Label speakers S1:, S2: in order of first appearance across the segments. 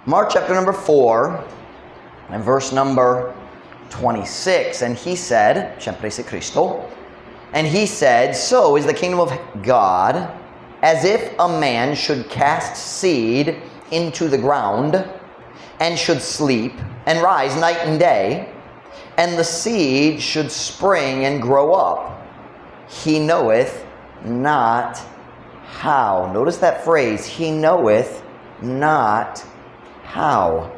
S1: Mark chapter number 4 and verse number 26. And he said, syempre si Kristo, and he said, "So is the kingdom of God as if a man should cast seed into the ground and should sleep and rise night and day, and the seed should spring and grow up. He knoweth not how." Notice that phrase, "he knoweth not how."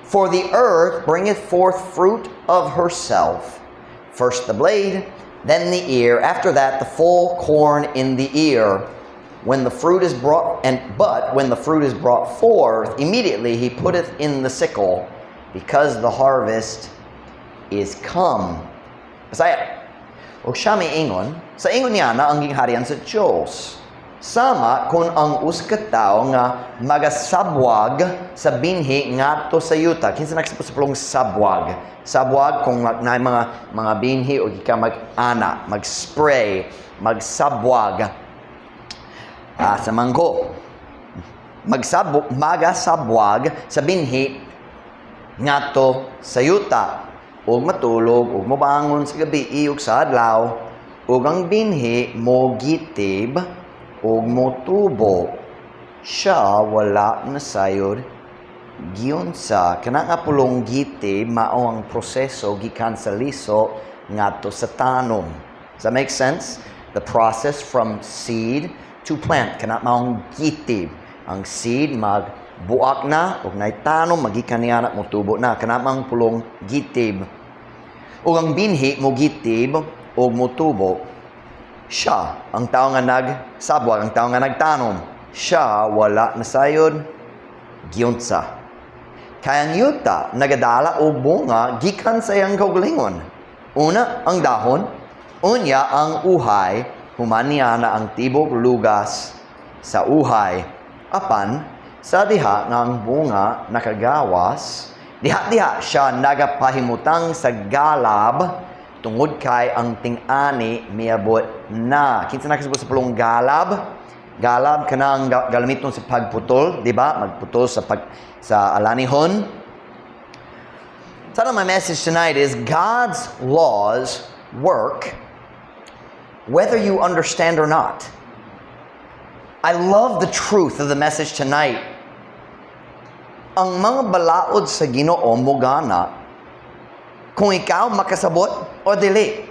S1: "For the earth bringeth forth fruit of herself, first the blade, then the ear, after that the full corn in the ear. When the fruit is brought and but when the fruit is brought forth, immediately he putteth in the sickle, because the harvest is come." Bisaya. "Ug siya miingon, sa ingon niana ang gingharian sa Dios. Sama kung ang usa ka tawo nga magasabwag sa binhi ngadto sa yuta." Kinsa nakasabot sa pulong sabwag? Sabwag kung naay mga binhi o ka mag-ana, mag-spray, magsabwag. Ah, sa mangko. Magasabwag sa binhi ngadto sa yuta. Ug matulog, ug mobangon sa gabi, ug sa adlaw, ug ang binhi mo gitib ug motubo. Siya wala nasayod giunsa. Kana nga pulong gitib mao ang proseso gikan sa liso ngadto sa tanom. Does that make sense? The process from seed to plant, kana maong gitib. Ang seed mag buak na ug nay tanom, magikan niya na motubo na. Kana maong pulong gitib. "Ug ang binhi mo gitib ug motubo. Siya, ang tao nga nagsabwag, ang tao nga nagtanom, siya wala nasayod giunsa. Kay ang yuta nagadala og bunga gikan sa iyang kaugalingon. Una ang dahon, unya ang uhay, human niana ang tibok lugas sa uhay. Apan sa diha nga ang bunga nakagawas, diha-diha siya nagapahimutang sa galab tungod kay ang ting-ani miabot na." Kinsa nakasabot sa pulong galab? Galab kanang gamiton sa pagputol, di ba? Magputol sa alanihon. Title of my message tonight is "God's Laws Work Whether You Understand or Not." I love the truth of the message tonight. Ang mga balaod sa Ginoo mogana kung ikaw makasabot o dili.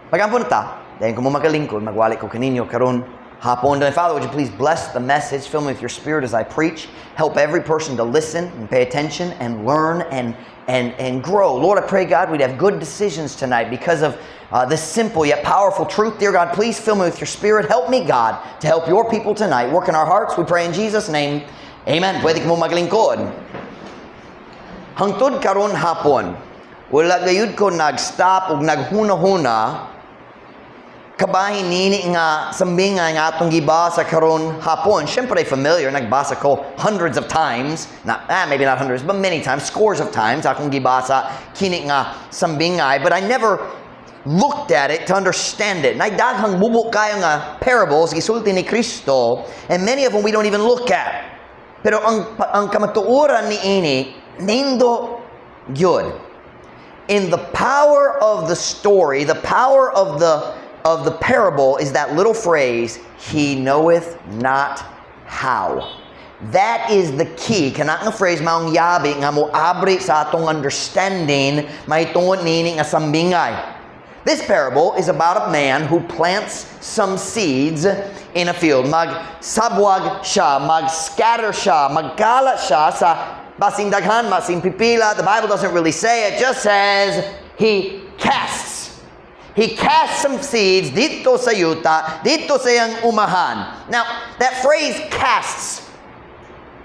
S1: Magampo na ta. Dayon kamo magalingkod, magwali ko kaninyo karon hapon. Dear Father, would you please bless the message, fill me with your Spirit as I preach. Help every person to listen and pay attention and learn and grow. Lord, I pray, God, we'd have good decisions tonight because of this simple yet powerful truth. Dear God, please fill me with your Spirit. Help me, God, to help your people tonight. Work in our hearts, we pray in Jesus' name. Amen. Pwede kamo maglingkod. Hangtod karon hapon, wala gayud ko nag-stop ug naghuna-huna kabahin nini nga sambinga nga atong gibasa karon hapon. Syempre familiar, nagbasa ko hundreds of times, not, maybe not hundreds, but many times, scores of times akong gibasa kini nga sambingay, but I never looked at it to understand it. Nay daghang mubo kayo nga parables gisulti ni Kristo, and many of them we don't even look at. Pero ang kamatuoran niini nindot gyud. In the power of the story, the power of the parable is that little phrase, "he knoweth not how." That is the key. Kana nga phrase maong yabi nga mo abri sa atong understanding mahitungod nini nga sambingay. This parable is about a man who plants some seeds in a field. Magsabwag siya, mag-scatter siya, magkala siya sa basing daghan, basing pipila. The Bible doesn't really say it, just says he casts. He casts some seeds didto sa yuta, didto sa iyang umahan. Now, that phrase "casts,"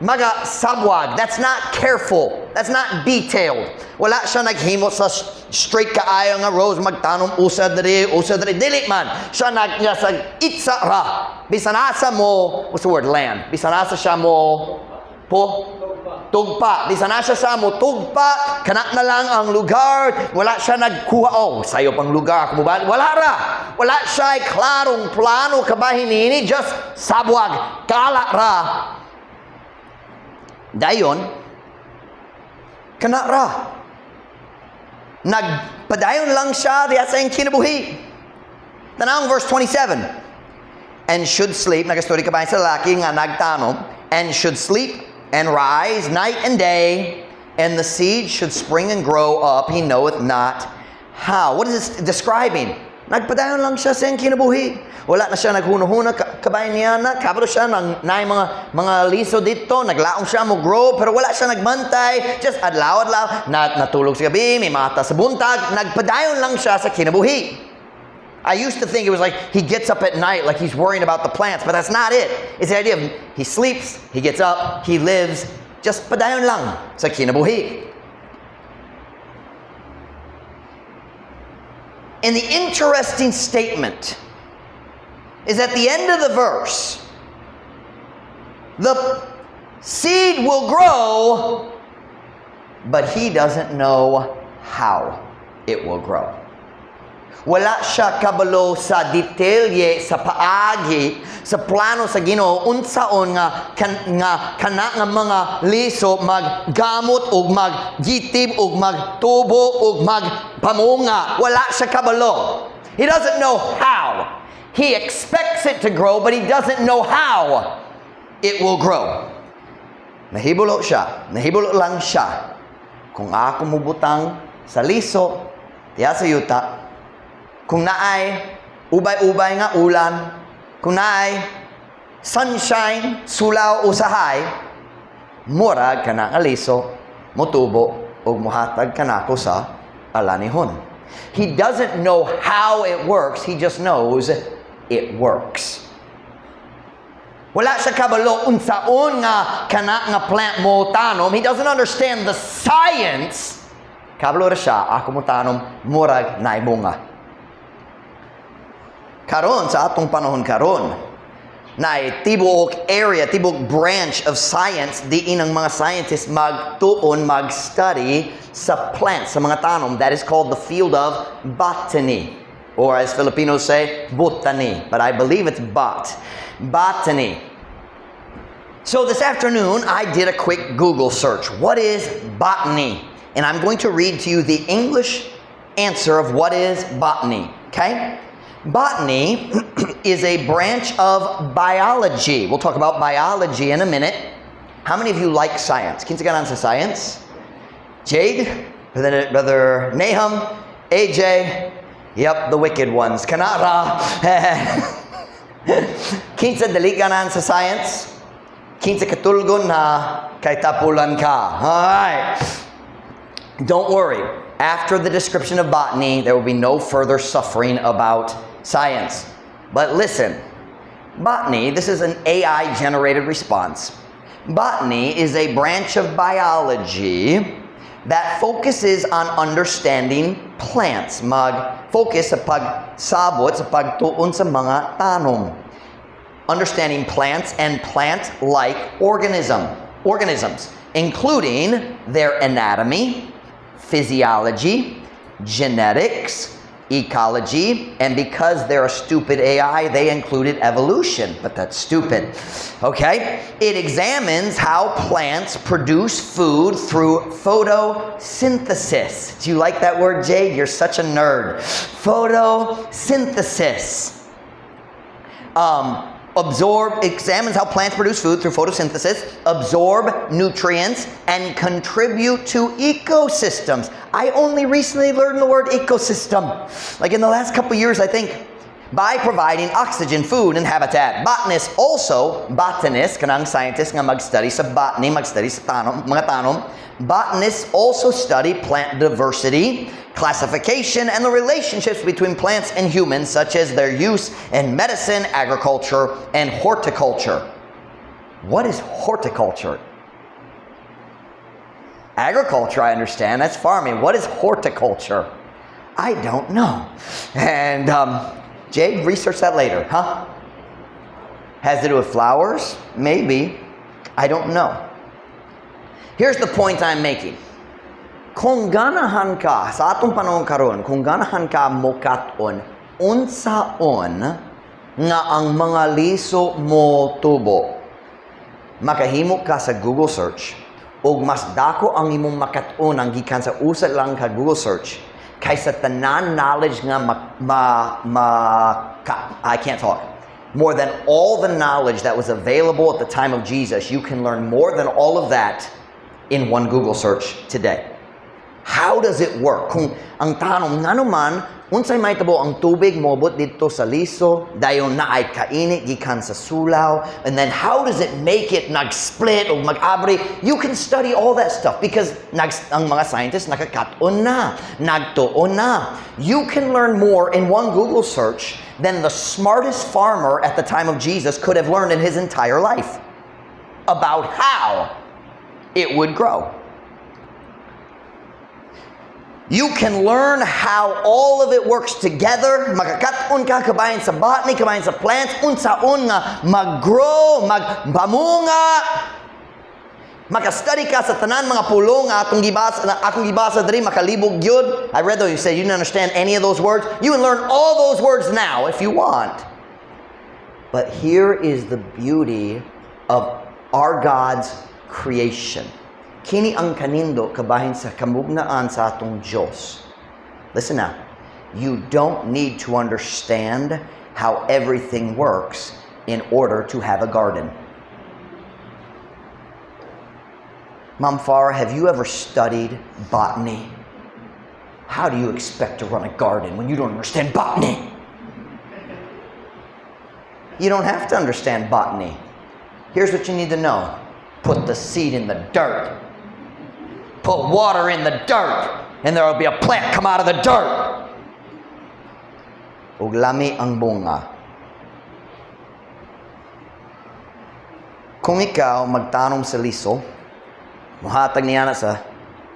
S1: maga sabwag, that's not careful. That's not detailed. Wala siya naghimo sa straight kaayo nga rows, magtanom usa diri, usa diri. Dili man. Siya nag niya sa itsa ra. Bisan asa mo, what's the word, land? Bisan asa siya mo, po? Tugpa. Bisan asa siya mo tugpa, kana na lang ang lugar. Wala siya nagkuha. Oh, sayo pang lugar. Ako ba? Wala ra. Wala siya klarong plano kabahin nini. Just sabwag. Kala ra. Dayon, kana ra. Nagpadayon lang siya diya sa iyang kinabuhi. Tanawang verse 27. "And should sleep," nagastorya kabahin sa lalaki nga nagtanom, "and should sleep and rise night and day, and the seed should spring and grow up, he knoweth not how." What is this describing? Nagpadayon lang siya sa iyang kinabuhi. Wala na siya naghuno-huna, kabahin niya na, kabalo siya ng naay mga liso dito, naglaom siya mo grow, pero wala siya nagbantay, just adlaw-adlaw, na, natulog sa gabi, may mata sa buntag, nagpadayon lang siya sa kinabuhi. I used to think it was like he gets up at night like he's worrying about the plants, but that's not it. It's the idea of he sleeps, he gets up, he lives, just padayon lang sa kinabuhi. And the interesting statement is at the end of the verse, the seed will grow, but he doesn't know how it will grow. Wala siya kabalo sa detalye, sa paagi, sa plano sa Ginoo unsaon nga kan, nga kana nga mga liso maggamot ug maggitib ug magtubo ug magpamunga. Wala siya kabalo. He doesn't know how. He expects it to grow, but he doesn't know how it will grow. Nahibulo siya. Nahibulo lang siya. Kung ako mubutang sa liso, diya sa yuta, kung naay ubay-ubay nga ulan, kung naay sunshine, sulaw usahay, murag kana nga liso, motubo ug mohatag kanako sa alanihon. He doesn't know how it works, he just knows it works. Wala siya kabalo unsaon nga kana nga plant mo tanom. He doesn't understand the science. Kabalo ra siya, ako mo tanom, murag naay bunga. Karon sa atong panahon karon, naay tibuok area, tibuok branch of science diin ang mga scientists magtuon, mag-study sa plants, sa mga tanom. That is called the field of botany. Or as Filipinos say, botany. But I believe it's bot. Botany. So this afternoon, I did a quick Google search. What is botany? And I'm going to read to you the English answer of what is botany. Okay? Botany is a branch of biology. We'll talk about biology in a minute. How many of you like science? Kinsa ganahan sa science? Jade, Brother Nahum, AJ, yep, the wicked ones. Kana ra. Kinsa dili ganahan sa science? Kinsa katulgon na kay tapulan ka. All right. Don't worry. After the description of botany, there will be no further suffering about science. But listen, botany, this is an AI generated response. Botany is a branch of biology that focuses on understanding plants. Mag-focus sa pagsabot, sa pagtuon sa mga tanom. Understanding plants and plant-like organisms, including their anatomy, physiology, genetics, ecology, and because they're a stupid AI, they included evolution, but that's stupid. Okay? It examines how plants produce food through photosynthesis. Do you like that word, Jade? You're such a nerd. Photosynthesis. Absorb examines how plants produce food through photosynthesis, absorb nutrients, and contribute to ecosystems. I only recently learned the word ecosystem, like in the last couple years, I think. By providing oxygen, food, and habitat. Botanists also, botanists, kanang scientists nga mag-study sa botany, mag-study sa tanom, mga tanom, botanists also study plant diversity, classification, and the relationships between plants and humans, such as their use in medicine, agriculture, and horticulture. What is horticulture? Agriculture, I understand, that's farming. What is horticulture? I don't know. And Jade, research that later, huh? Has to do with flowers? Maybe. I don't know. Here's the point I'm making. Kung ganahan ka, sa atong panahon karon, kung ganahan ka mokat-on, unsaon nga ang mga liso mo tubo, makahimo ka sa Google search. Ug mas dako ang imong makat-onan gikan sa usa lang ka Google search kaysa tanan knowledge nga ma ka, I can't talk. More than all the knowledge that was available at the time of Jesus, you can learn more than all of that in one Google search today. How does it work? Kung ang tanong, ngano man, unsay mahitabo ang tubig moabot didto sa liso, dayon naay kainit gikan sa sulaw, and then how does it make it nag-split o mag-abri? You can study all that stuff because ang mga scientists nakakat-on na, nagtuon na. You can learn more in one Google search than the smartest farmer at the time of Jesus could have learned in his entire life about how it would grow. You can learn how all of it works together. Makakat-on ka kabahin sa botany, kabahin sa plants, unsaon nga mag-grow, magpamunga. Maka-study ka sa tanan mga pulong nga atong gibasa, na akong gibasa diri, makalibog gyud. I read those, you say you didn't understand any of those words. You can learn all those words now if you want. But here is the beauty of our God's creation. Kini ang kanindot kabahin sa kamugnaan sa atong Diyos. Listen now. You don't need to understand how everything works in order to have a garden. Mom Farah, have you ever studied botany? How do you expect to run a garden when you don't understand botany? You don't have to understand botany. Here's what you need to know. Put the seed in the dirt. Put water in the dirt, and there will be a plant come out of the dirt. Ug lami ang bunga. Kung ikaw magtanom sa liso, muhatag niya na sa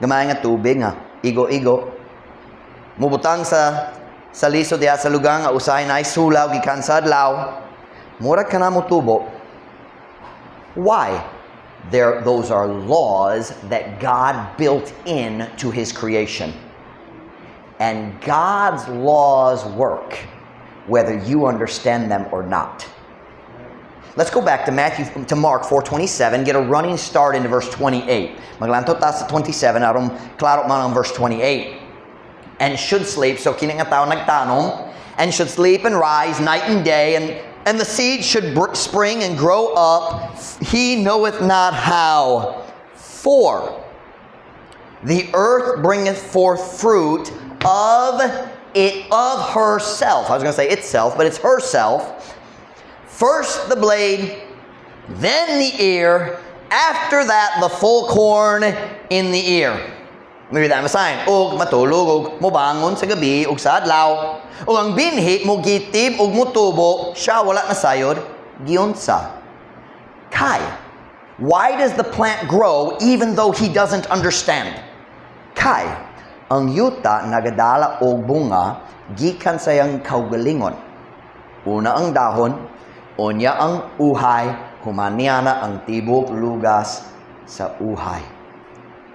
S1: gamay nga tubig nga igo-igo, mubutang sa liso diha sa lugar nga usahay na sulaw gikan sa adlaw, murag ka na motubo. Why? Those are laws that God built in to His creation. And God's laws work whether you understand them or not. Let's go back to Matthew, to Mark 4:27, get a running start into verse 28. Maglanto ta sa 27 aron klaro man ang verse 28. And should sleep, so kini nga tao nagtanom, and should sleep and rise night and day, and the seed should spring and grow up, he knoweth not how. For the earth bringeth forth fruit of it of herself. I was going to say itself, but it's herself. First the blade, then the ear, after that the full corn in the ear. Maybe that sign. Og matulog og mobangon sa gabi og sa adlaw. Og ang binhi mogitib og motubo, siya wala na sayod, giunsa. Kay, why does the plant grow even though he doesn't understand? Kay, ang yuta nagadala og bunga gikan sa iyang kaugalingon. Una ang dahon, unya ang uhay, human niana ang tibok lugas sa uhay.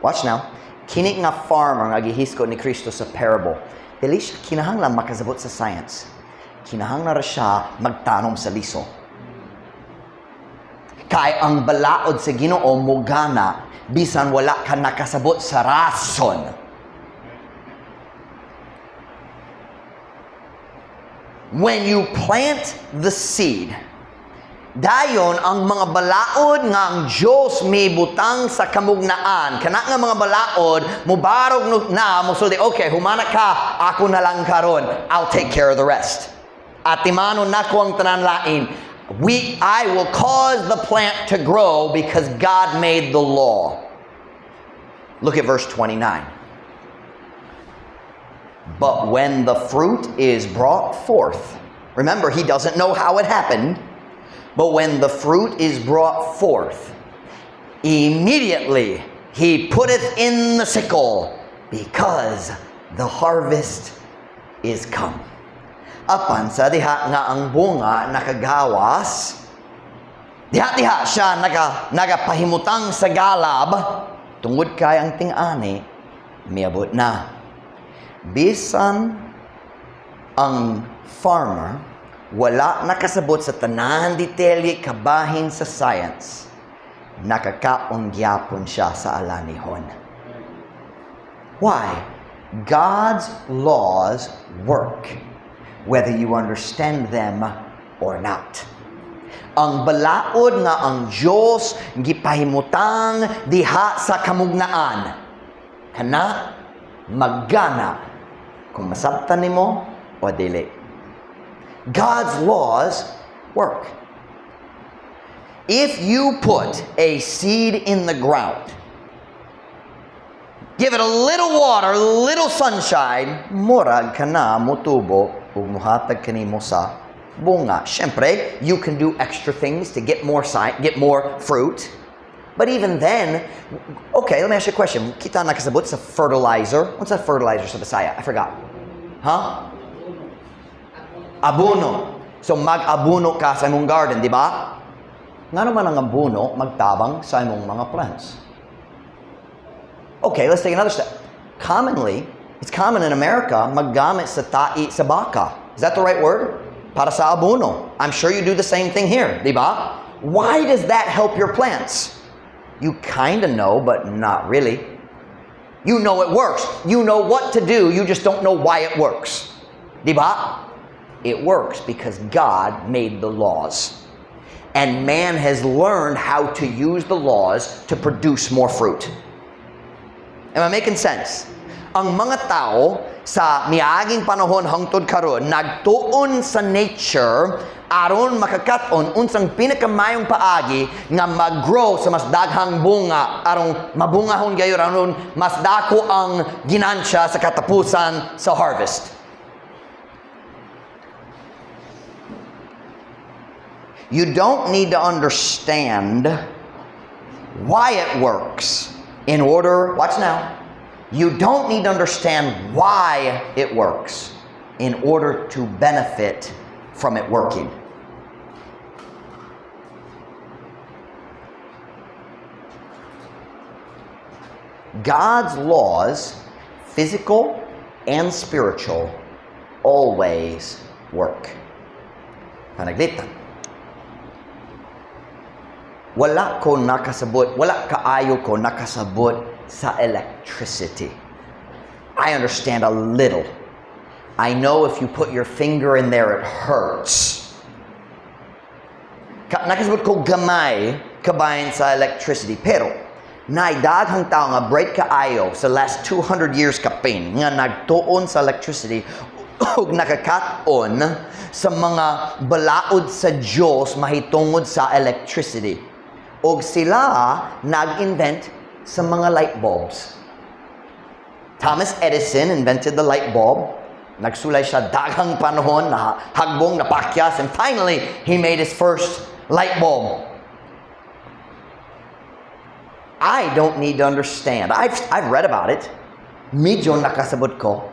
S1: Watch now. Kini nga farmer nga gihisgot ni Kristo sa parable, dili siya kinahanglan makasabot sa science. Kinahanglan ra siya magtanom sa liso. Kay ang balaod sa Ginoo mogana bisan wala ka nakasabot sa rason. When you plant the seed, dayon ang mga balaod nga ang Diyos may butang sa kamugnaan, kana nga mga balaod mubarog na mosulti, "Okay, humana ka, ako na lang karon, I'll take care of the rest. Atimanon nako ang tanan lain. I will cause the plant to grow because God made the law." Look at verse 29. But when the fruit is brought forth, remember, he doesn't know how it happened, but when the fruit is brought forth, immediately he putteth in the sickle, because the harvest is come. Apan sa diha nga ang bunga nakagawas, diha-diha siya nagapahimutang sa galab, tungod kay ang ting-ani miabot na. Bisan ang farmer wala nakasabot sa tanan detalye kabahin sa science, Nakakaon gyapon siya sa alanihon. Why? God's laws work whether you understand them or not. Ang balaod nga ang Diyos gipahimutang diha sa kamugnaan, kana maggana kung masabtan nimo o dili. God's laws work. If you put a seed in the ground, give it a little water, little sunshine, murag kana motubo ug muhatag kanimo sa bunga. Syempre, you can do extra things to get more fruit. But even then, okay, let me ask you a question. Kita nakasabot sa fertilizer. What's a fertilizer sa Bisaya? I forgot. Huh? Abono. So mag-abono ka sa imong garden, di ba? Nga naman ang abono magtabang sa imong mga plants? Okay, let's take another step. Commonly, it's common in America maggamit sa tai sa baka. Is that the right word? Para sa abono. I'm sure you do the same thing here, di ba? Why does that help your plants? You kind of know, but not really. You know it works. You know what to do, you just don't know why it works. Di ba? It works because God made the laws. And man has learned how to use the laws to produce more fruit. Am I making sense? Ang mga tao sa miaging panahon hangtod karon nagtuon sa nature aron makakat-on unsang pinakamayong paagi nga mag-grow sa mas daghang bunga, aron mabungahon gayon, aron mas dako ang ginansya sa katapusan sa harvest. You don't need to understand why it works in order, watch now, you don't need to understand why it works in order to benefit from it working. God's laws, physical and spiritual, always work. Panaglitan. Wala ko nakasabot, wala kaayo ko nakasabot sa electricity. I understand a little. I know if you put your finger in there, it hurts. Nakasabot ko gamay kabahin sa electricity. Pero, naay daghang tao nga bright kaayo sa last 200 years kapin nga nagtuon sa electricity ug nakakat-on sa mga balaod sa Diyos mahitungod sa electricity. Og sila nag-invent sa mga light bulbs. Thomas Edison invented the light bulb. Nagsulay siya daghang panahon, na hagbong, napakyas, and finally, he made his first light bulb. I don't need to understand. I've read about it. Medyo nakasabot ko.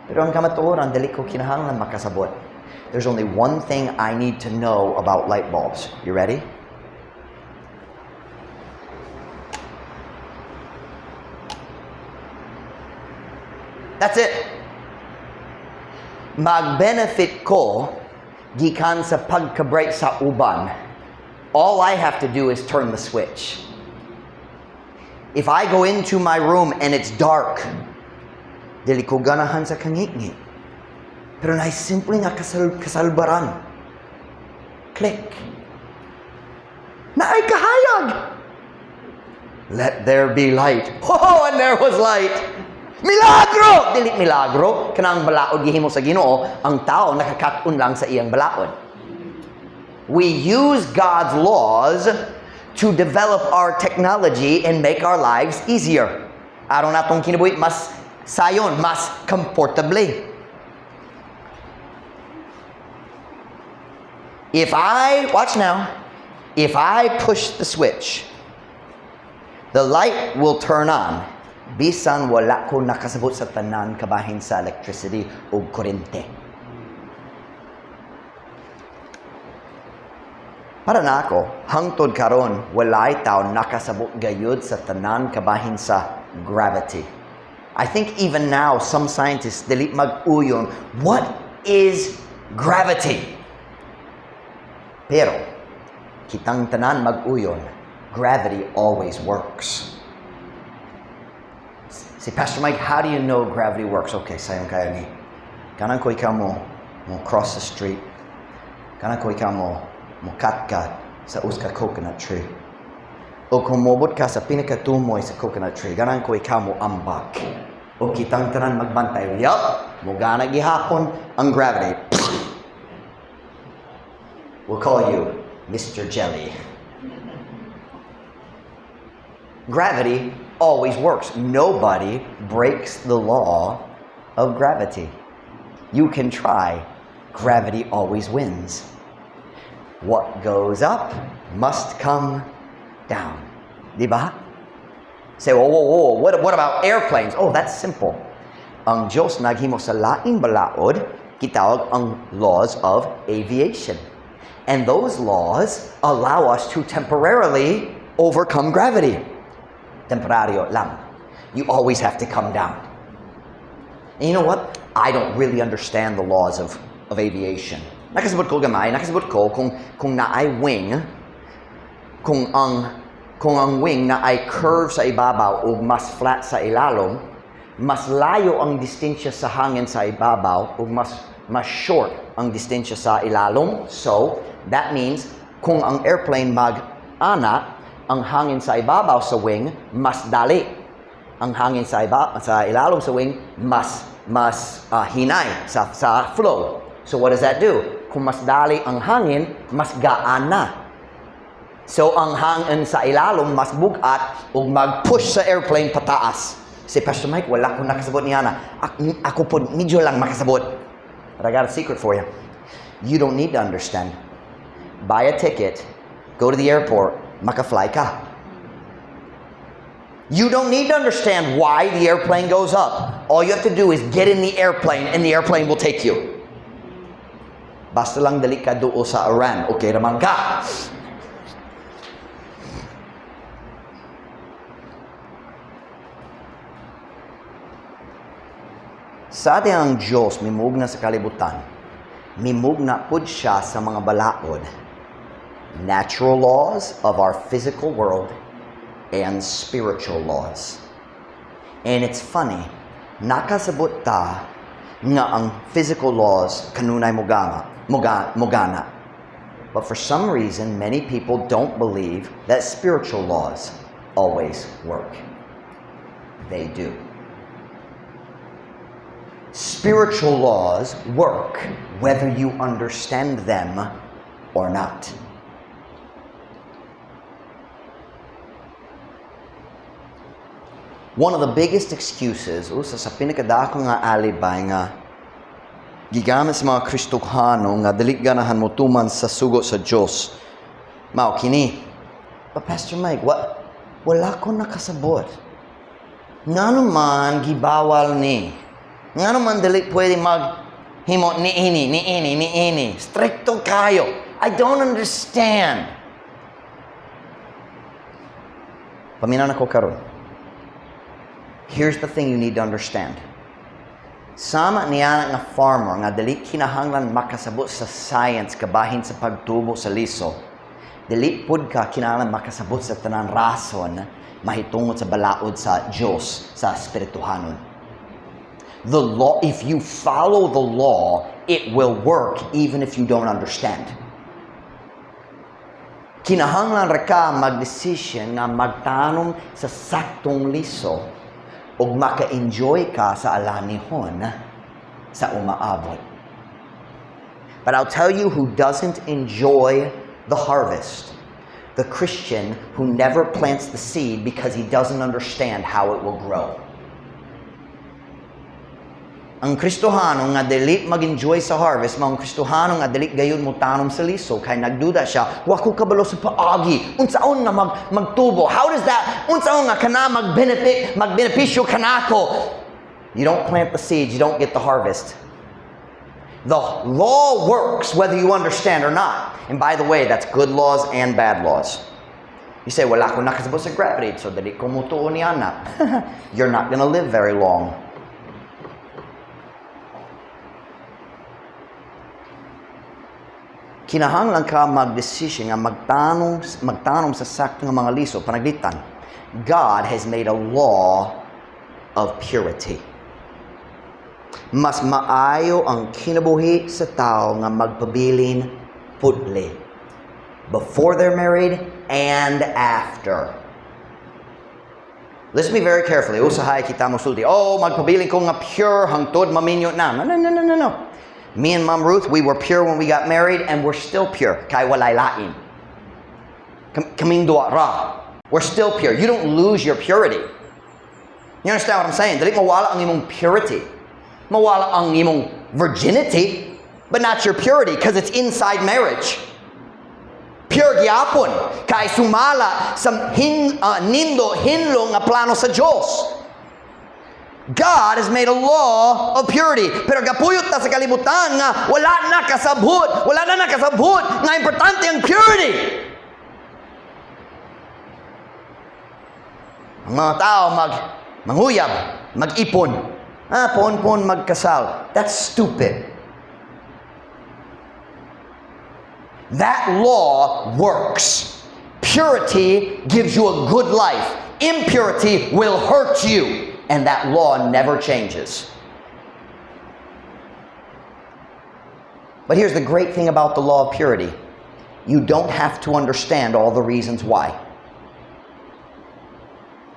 S1: Pero ang kamatuoran, dili ko kinahanglan makasabot. There's only one thing I need to know about light bulbs. You ready? That's it. Mag-benefit ko gikan sa pagka-bright sa uban. All I have to do is turn the switch. If I go into my room and it's dark, dili ko ganahan sa kangitngit. Pero naay simple nga kasalbaran. Click. Naay kahayag. Let there be light. Oh, and there was light. Milagro! Dili milagro. Kanang balaod gihimo sa Ginoo, ang tao nakakaton lang sa iyang balaod. We use God's laws to develop our technology and make our lives easier. Aron natong kinabuhi mas sayon, mas comfortably. If I, watch now, if I push the switch, the light will turn on bisan wala ko nakasabot sa tanan kabahin sa electricity o kuryente. Para na ako, hangtod karon walay tao nakasabot gayud sa tanan kabahin sa gravity. I think even now, some scientists dili mag-uyon, what is gravity? Pero, kitang tanan mag-uyon, Gravity always works. See, "Pastor Mike, how do you know gravity works?" Okay, sayon kaayo ni. Ganahan ko ikaw mo cross the street. Ganahan ko ikaw mo katkat sa usa ka coconut tree. O kung mobot ka sa pinakatumoy sa coconut tree, ganahan ko ikaw mo ambak. O kitang tanan magbantay. Yup, mo gana gihapon ang gravity. We'll call you Mr. Jelly. Gravity always works. Nobody breaks the law of gravity. You can try. Gravity always wins. What goes up must come down. Di ba? Say, Whoa, what about airplanes?" Oh, that's simple. Ang Diyos naghimo sa laing balaod, gitawag ang laws of aviation. And those laws allow us to temporarily overcome gravity. Temporaryo lang. You always have to come down. And you know what? I don't really understand the laws of aviation. Nakasabot ko gamay, nakasabot ko kung naay wing, kung ang wing naay curve sa ibabaw o mas flat sa ilalom, mas layo ang distansya sa hangin sa ibabaw o mas short ang distansya sa ilalom. So, that means kung ang airplane mag-ana, ang hangin sa ibabaw sa wing mas dali. Ang hangin sa ilalom sa wing mas hinay sa flow. So what does that do? Kung mas dali ang hangin, mas gaan na. So ang hangin sa ilalom mas bugat ug mag-push sa airplane pataas. Say, "Pastor Mike, wala ko nakasabot niana." Ako po, medyo lang makasabot. But I got a secret for you. You don't need to understand. Buy a ticket, go to the airport, maka-fly ka. You don't need to understand why the airplane goes up. All you have to do is get in the airplane and the airplane will take you. Basta lang dali ka duol sa Iran, okay naman ka. Sa ating ang Diyos, mimugna sa kalibutan, mimugna pud siya sa mga balaod. Natural laws of our physical world and spiritual laws. And it's funny, nakasabot ta nga ang physical laws kanunay mogana. But for some reason, many people don't believe that spiritual laws always work. They do. Spiritual laws work whether you understand them or not. One of the biggest excuses, usa sa pinakadako nga alibay nga gigamit sa mga Kristohano nga dili ganahan mo tuman sa sugo sa Dios, mao kini: "But Pastor Mike, what, wala ko nakasabot. Ngano man gibawal ni? Ngano man dili pwede mag himo ni ini, ni ini, ni ini? Strikto kaayo. I don't understand." Paminaw nako karon. Here's the thing you need to understand. Sama niya nga farmer nga dili kinahanglan makasabot sa science kabahin sa pagtubo sa liso, dili pud ka kinahanglan makasabot sa tanan rason mahitungod sa balaod sa Dios sa espirituhanon. The law, if you follow the law, it will work even if you don't understand. Kinahanglan ra ka magdesisyon nga magtanom sa saktong liso ug maka-enjoy ka sa alanihon sa umaabot. But I'll tell you who doesn't enjoy the harvest. The Christian who never plants the seed because he doesn't understand how it will grow. Ang Kristohano nga dili mag-enjoy sa harvest, mao ang Kristohano nga dili gayon mo tanom sa liso kay nagduda siya, "Wa ko kabalo sa paagi. Unsaon na magtubo? How does that, unsaon nga kana mag-benefit, magbenepisyo kanako?" You don't plant the seeds, you don't get the harvest. The law works whether you understand or not. And by the way, that's good laws and bad laws. You say, "Wala ko nakasabot sa gravity, so dili ko mutuo niya na." You're not gonna live very long. Kinahanglan ka magdesisyon nga magtanom sa sakto nga mga liso, panaglitan. God has made a law of purity. Mas maayo ang kinabuhi sa tao nga magpabilin putli before they're married and after. Listen to me very carefully. Usahay kita mosulti. "Oh, magpabilin ko nga pure hangtod maminyo na." No, no, no, no, no, no. Me and Mom Ruth, we were pure when we got married and we're still pure. Kay walay lain. Kaming duha ra. We're still pure. You don't lose your purity. You understand what I'm saying? Dili mawala ang imong purity. Mawala ang imong virginity, but not your purity because it's inside marriage. Pure gyapon kay sumala sa nindo hinlo nga plano sa Dios. God has made a law of purity. Pero gapuyot ta sa kalibutan nga wala na kasabot, wala na nakasabot nga importante ang purity. Ang mga tao manguyab, mag-ipon. Ah, pon-pon magkasal. That's stupid. That law works. Purity gives you a good life. Impurity will hurt you. And that law never changes. But here's the great thing about the law of purity. You don't have to understand all the reasons why.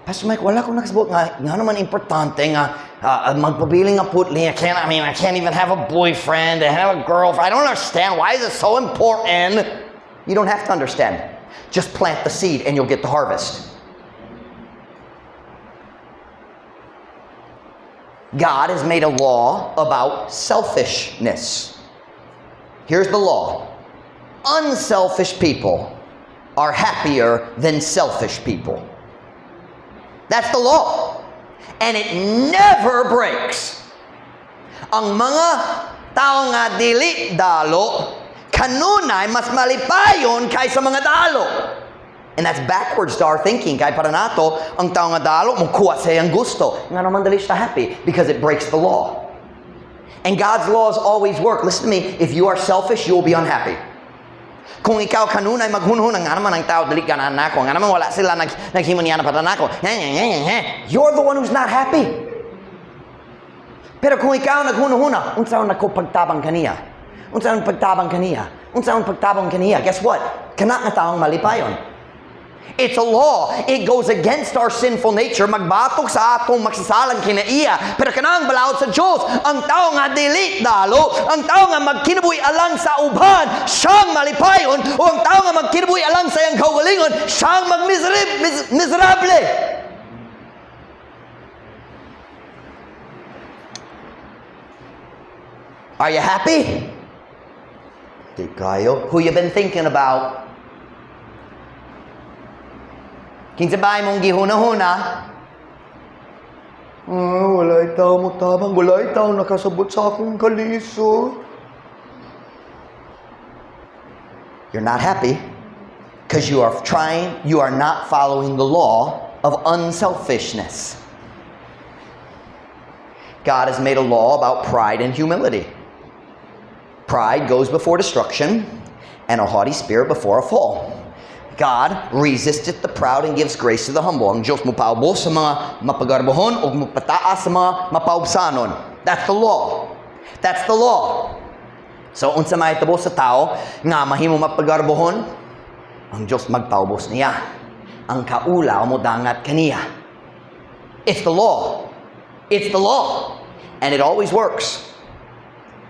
S1: "Pastor Mike, wala ko nakasabot nga naman importante nga magpabiling nga putli. I can't, I mean, I can't even have a boyfriend, I have a girlfriend. I don't understand. Why is it so important?" You don't have to understand. Just plant the seed and you'll get the harvest. God has made a law about selfishness. Here's the law. Unselfish people are happier than selfish people. That's the law. And it never breaks. Ang mga tao nga dili dalo, kanunay mas malipayon kaysa mga dalo. And that's backwards to our thinking. Kay para nato, ang tao nga dalo, mukuha sa iyang gusto. Nga naman dili siya happy because it breaks the law. And God's laws always work. Listen to me, if you are selfish, you will be unhappy. Kung ikaw kanunay maghunhun, nga naman ang tao dili ganahan nako, nga naman wala sila naghimo niya na para nako. You're the one who's not happy. Pero kung ikaw naghunhuna, unsa man nako pagtabang kaniya? Unsa man pagtabang kaniya? Unsa man pagtabang kaniya? Guess what? Kana nga taong malipayon. It's a law. It goes against our sinful nature. Magbatok sa atong maksasalang kinaiya. Pero kanang balaod sa Diyos, ang tao nga dili dalo, ang tao nga magkinabuhi alang sa uban, siyang malipayon, o ang tao nga magkinabuhi alang sa iyang kaugalingon, siyang magmiserable. Are you happy? Di kayo. Who you been thinking about? Kinsa ba imong gihuna-huna? "Ah, walay tao mo tabang, walay tao nakasabot sa akong kalisod." You're not happy because you are not following the law of unselfishness. God has made a law about pride and humility. Pride goes before destruction, and a haughty spirit before a fall. God resisteth the proud and gives grace to the humble. Ang Diyos mopaubos sa mga mapagarbohon o mopataas sa mga mapaubsanon. That's the law. That's the law. So, unsa mahitabo sa tao nga mahimo mapagarbohon, ang Diyos magpaubos niya. Ang kaulaw mo dangat kaniya. It's the law. It's the law. And it always works.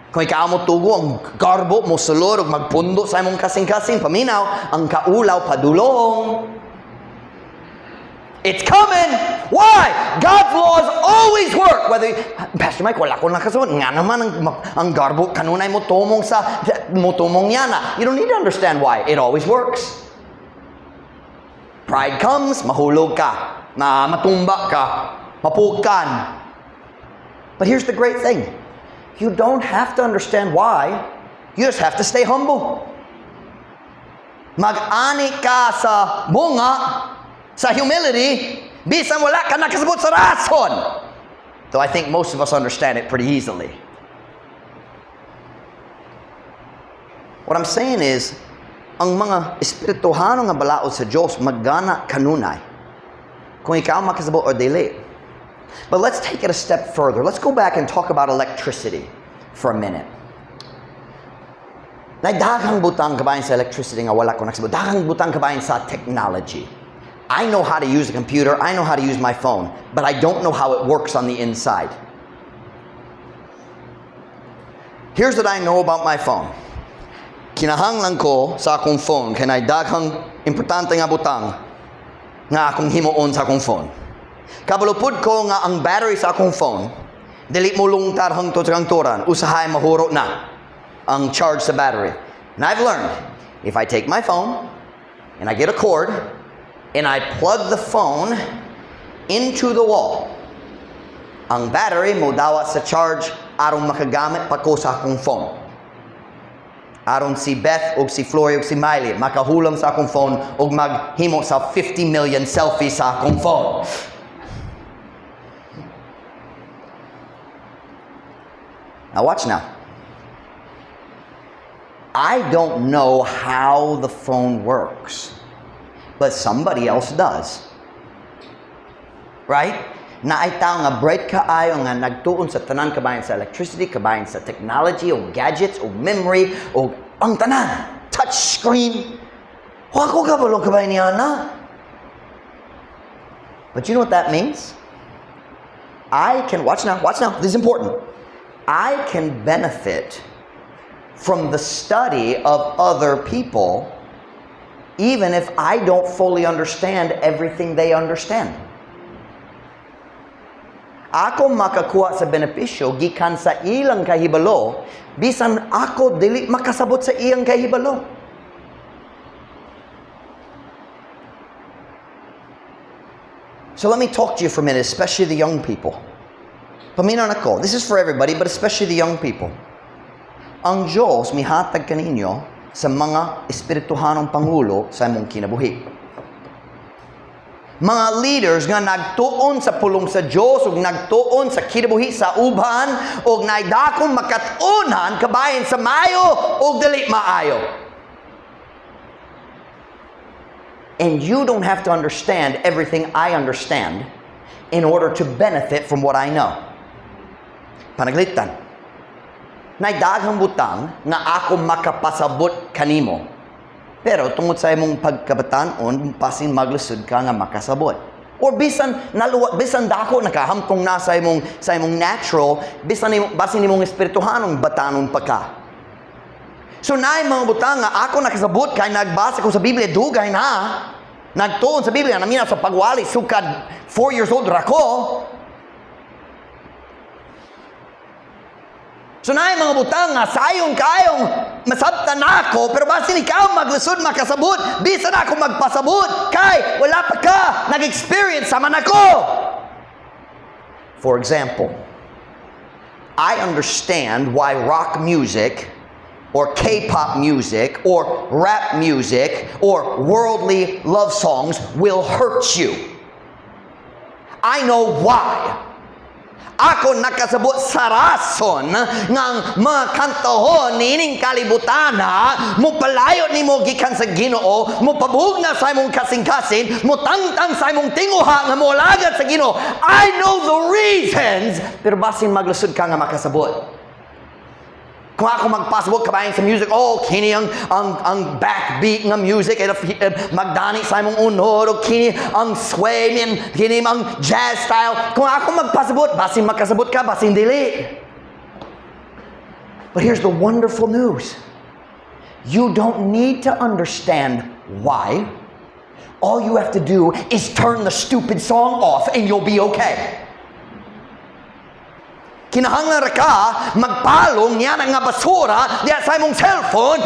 S1: Kung ikaw mo tugo, ang garbo mo sulod ug magpundo sa imong kasing-kasing, paminaw, ang kaulaw padulong. It's coming. Why? God's laws always work. Whether, "Pastor Mike, wala ko nakasabot. Nga naman ang garbo, kanunay mo tumong sa, mo tumong yana." You don't need to understand why. It always works. Pride comes, mahulog ka. Na matumba ka. Mapukan. But here's the great thing. You don't have to understand why. You just have to stay humble. Mag-ani ka sa bunga, sa humility, bisan wala ka nakasabot sa rason. Though I think most of us understand it pretty easily. What I'm saying is, ang mga espirituhano nga balaod sa Diyos maggana kanunay kung ikaw makasabot or dili. But let's take it a step further. Let's go back and talk about electricity for a minute. Naay daghang butang kabahin sa electricity nga wala ko nakasabot. Daghang butang kabahin sa technology. I know how to use a computer, I know how to use my phone, but I don't know how it works on the inside. Here's what I know about my phone. Kinahanglan ko sa akong phone kay naay daghang importante nga butang nga akong himuon sa akong phone. Kabalo pud ko nga ang battery sa akong phone dili mo lungtar hangtod sa kangturan, usahay mahuro na ang charge sa battery. And I've learned, if I take my phone and I get a cord and I plug the phone into the wall, ang battery mo dawat sa charge aron makagamit pa ko sa akong phone. Aron si Beth og si Flory og si Miley makahulam sa akong phone og maghimo sa 50 million selfies sa akong phone. Now watch now. I don't know how the phone works, but somebody else does. Right? Naay tao nga bright kaayo nga nagtuon sa tanan kabahin sa electricity, kabahin sa technology, o gadgets, o memory, o ang tanan. Touch screen. Wa ko kabalo kabahin niya na. But you know what that means? I can, watch now, this is important. I can benefit from the study of other people even if I don't fully understand everything they understand. Ako makakuha sa benepisyo gikan sa ilang kahibalo bisan ako dili makasabot sa iyang kahibalo. So let me talk to you for a minute, especially the young people. Paminaw nako. This is for everybody, but especially the young people. Ang Diyos mihatag kaninyo sa mga espirituhanong pangulo sa imong kinabuhi. Mga leaders nga nagtuon sa pulong sa Diyos ug nagtuon sa kinabuhi sa uban ug naidakong makat-unan kabahin sa maayo ug dili maayo. And you don't have to understand everything I understand in order to benefit from what I know. Pananglitan. Naay daghang butang nga ako makapasabot kanimo. Pero tungod sa imong pagkabataon, basin maglisod ka nga makasabot. Or bisan naluwa, bisan dako nakahamtong na sa imong natural, bisan imo, basin imong espirituhanong batanon pa ka. So naay mga butang nga ako nakasabot kay nagbasa ko sa Biblia dugay na. Nagtuon sa Biblia namina sa pagwali sukad 4 years old ra ko. So naay mga butang nga sayon kaayong masabtan nako, pero basin ikaw maglisod makasabot, bisan ako magpasabot kay wala pa ka nag-experience sama nako. For example, I understand why rock music or K-pop music or rap music or worldly love songs will hurt you. I know why. Ako nakasabot sa rason ng mga kantahon niining kalibutana, mopalayo nimo gikan sa Ginoo, mopabugna sa imong kasing-kasing, motangtang sa imong tinguha nga moalagad sa Ginoo. I know the reasons, pero basin maglisod ka nga makasabot. Kung ako magpasabot kabahin sa music, oh, kini ang backbeat ng music, magdani sa imong unod, o kini ang sway, min, kini ang jazz style. Kung ako magpasabot, basin makasabot ka, basin dili. But here's the wonderful news. You don't need to understand why. All you have to do is turn the stupid song off and you'll be okay. Kinahanglan ra ka magpalong niya nga basura diya sa imong cellphone,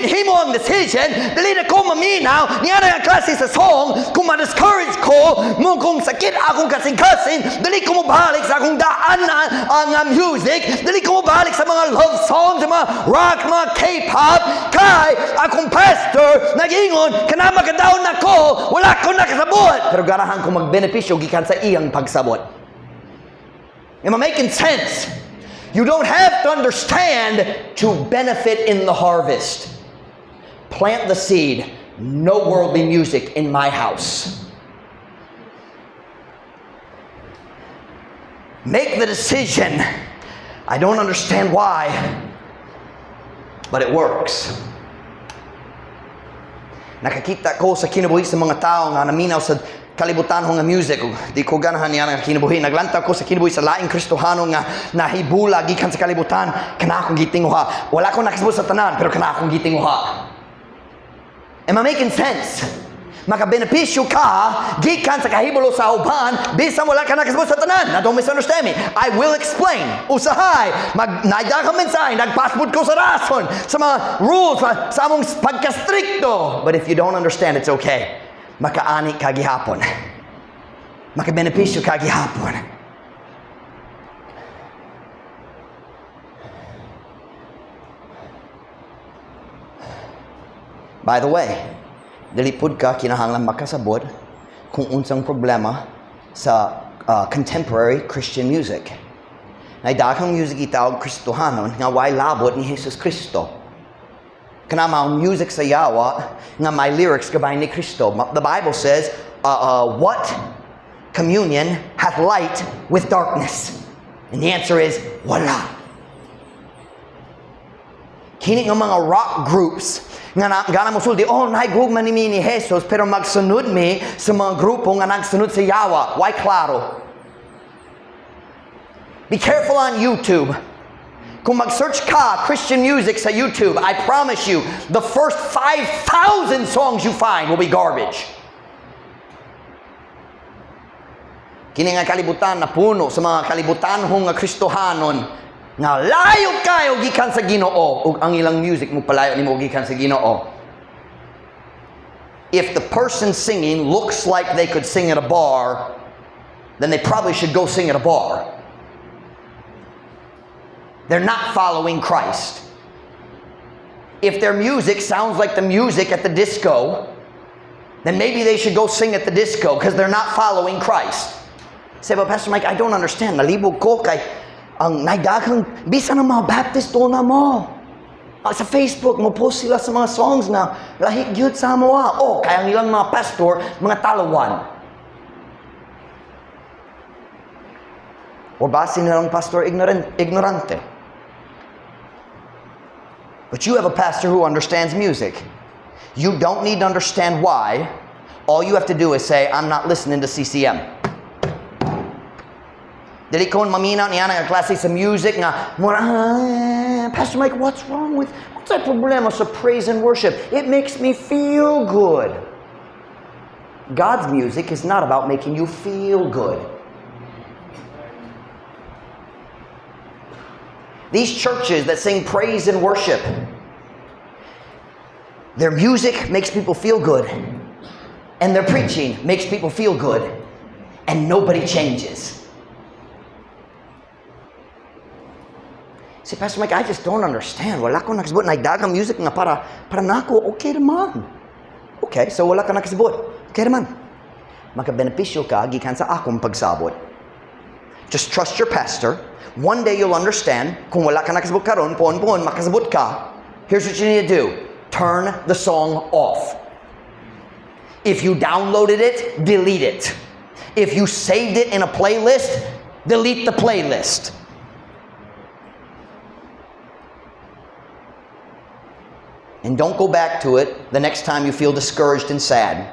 S1: himo ang decision, dili na ko maminaw niya nga klase sa song. Kung ma-discourage ko mo, kung sakit akong kasing-kasing, dili ko mobalik sa akong daan na ang music, dili ko mobalik sa mga love songs, sa mga rock, mga K-pop, kay akong pastor nagingon kana makadaon nako, wala ko nakasabot, pero ganahan ko magbenepisyo gikan sa iyang pagsabot. Am I making sense? You don't have to understand to benefit in the harvest. Plant the seed. No worldly music in my house. Make the decision. I don't understand why, but it works. Nakakita ko sa kinabuhi sa mga tao nga naminaw sa kalibutan nga music. Di ko ganahan niya nga kinabuhi. Naglantaw ko sa kinabuhi sa laing Kristohano nga nahibula gikan sa kalibutan. Kana akong gitinguha. Wala ko nakasabot sa tanan, pero kana akong gitinguha. Am I making sense? Makabenepisyo ka gikan sa kahibalo sa uban bisan wala ka nakasabot sa tanan. Now, don't misunderstand me. I will explain. Usahay, mag naay daghang mensahe, nagpasbot ko sa rason, sa mga rules, sa among pagkastrikto. But if you don't understand, it's okay. Makaani ka gihapon. Makabenepisyo ka gihapon. By the way, dili pud ka kinahanglan makasabot kung unsang problema sa contemporary Christian music. Nay daghang music itawag Kristohanon nga way labot ni Jesus Kristo. Kana mao music sa yawa nga may lyrics gabay ni Kristo. The Bible says, "What communion hath light with darkness?" And the answer is, wala. Kini nga mga rock groups nga na, gana mo sulti, "Oh, naigugma ni mi ni Jesus," pero magsunod mi sa mga grupo nga nagsunod sa yawa. Why klaro? Be careful on YouTube. Kung mag-search ka Christian music sa YouTube, I promise you, the first 5,000 songs you find will be garbage. Kini nga kalibutan na puno sa mga kalibutanhong nga Kristohanon nga layo kayo gikan sa Ginoo ug ang ilang music mo palayo nimo gikan sa Ginoo. If the person singing looks like they could sing at a bar, then they probably should go sing at a bar. They're not following Christ. If their music sounds like the music at the disco, then maybe they should go sing at the disco because they're not following Christ. Say, "But Pastor Mike, I don't understand. Nalibog ko kay ang naay daghang bisan ang mga Baptist na mo. Sa Facebook, mo post sila sa mga songs na lahi gyud sa amoa." Oh, kaya ang ilang mga pastor, mga talawan. Or basin nilang pastor ignorant, ignorante. But you have a pastor who understands music. You don't need to understand why. All you have to do is say, "I'm not listening to CCM." Dili ko maminaw niya nga klase sa music nga mura, "Ah, Pastor Mike, what's the problema sa praise and worship? It makes me feel good." God's music is not about making you feel good. These churches that sing praise and worship, their music makes people feel good, and their preaching makes people feel good, and nobody changes. Say, "Pastor Mike, I just don't understand. Wala ko nakasabot. Naay daghang music nga para nako, okay naman." Okay, so wala ka nakasabot. Okay naman. Makabenepisyo ka gikan sa akong pagsabot. Just trust your pastor. One day you'll understand. Kung wala ka nakasabot karon, puon-puon, makasabot ka. Here's what you need to do. Turn the song off. If you downloaded it, delete it. If you saved it in a playlist, delete the playlist. And don't go back to it the next time you feel discouraged and sad.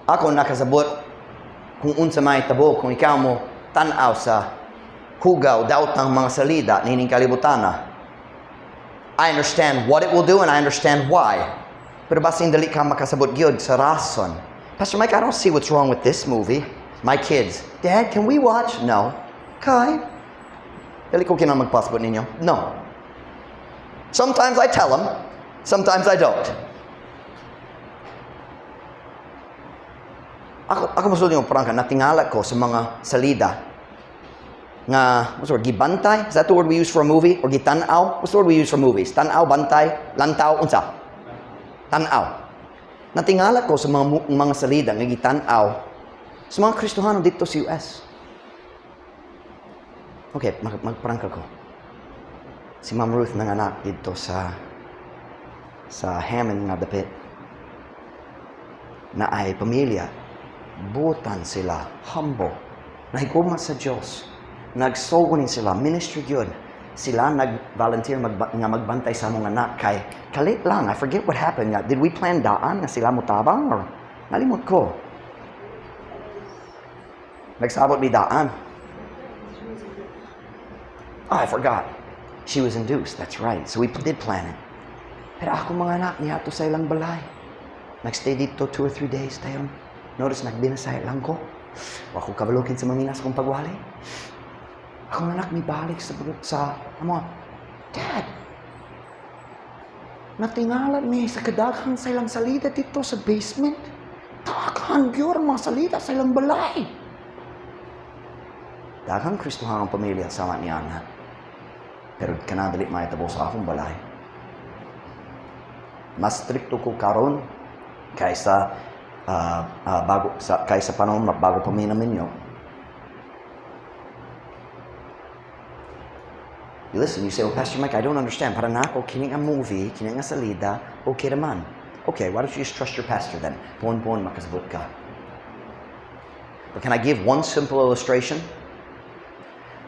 S1: Ako nakasabot kung unsa may tabo kung ikaw mo tan-aw sa hugaw daotang mga salida nining kalibutana. I understand what it will do and I understand why. Pero basin dali ka makasabot gyud sa rason. "Pastor Mike, I don't see what's wrong with this movie." My kids, "Dad, can we watch?" No. Kay dali ko kinahanglan magpasabot ninyo. No. Sometimes I tell them, sometimes I don't. Ako mosulti og prangka, natingala ko sa mga salida nga, what's the word, gibantay? Is that the word we use for a movie? Or gitanaw? What's the word we use for movies? Tanaw, bantay, lantaw, unsa? Tanaw. Natingala ko sa mga salida nga gitanaw sa mga Kristohano dito sa US. Okay, magprangka ko. Si Ma'am Ruth nanganak didto sa Hammond nga dapit naay pamilya. Butan sila, humble. Nahigugma sa Diyos. Nagsogonin sila, ministry gyud. Sila nag-volunteer nga magbantay sa among anak kay kalit lang. I forget what happened. Nga, did we plan daan nga sila mutabang or nalimot ko? Nagsabot mi daan. Oh, I forgot. She was induced. That's right. So we did plan it. Pero ako mga anak niadto sa ilang balay. Nagstay didto 2 or 3 days tayo. Notice, nagbinasay lang ko. Wa ko kabalo kinsa maminas akong pagwali. Akong anak mibalik sa amo. "Dad, natingala mi sa kadaghan sa ilang salida didto sa basement. Daghan gyud ang mga salida sa ilang balay." Daghang Kristohanong pamilya sama ni Ana. Pero kanadali mahitabo sa akong balay. Mas strikto ko karon kaysa panahon bago pa mi naminyo. You listen, you say, "Well, Pastor Mike, I don't understand. Para nako, kini nga movie, kini nga salida, okay naman." Okay, why don't you just trust your pastor then? Puon-puon makasabot ka. But can I give one simple illustration?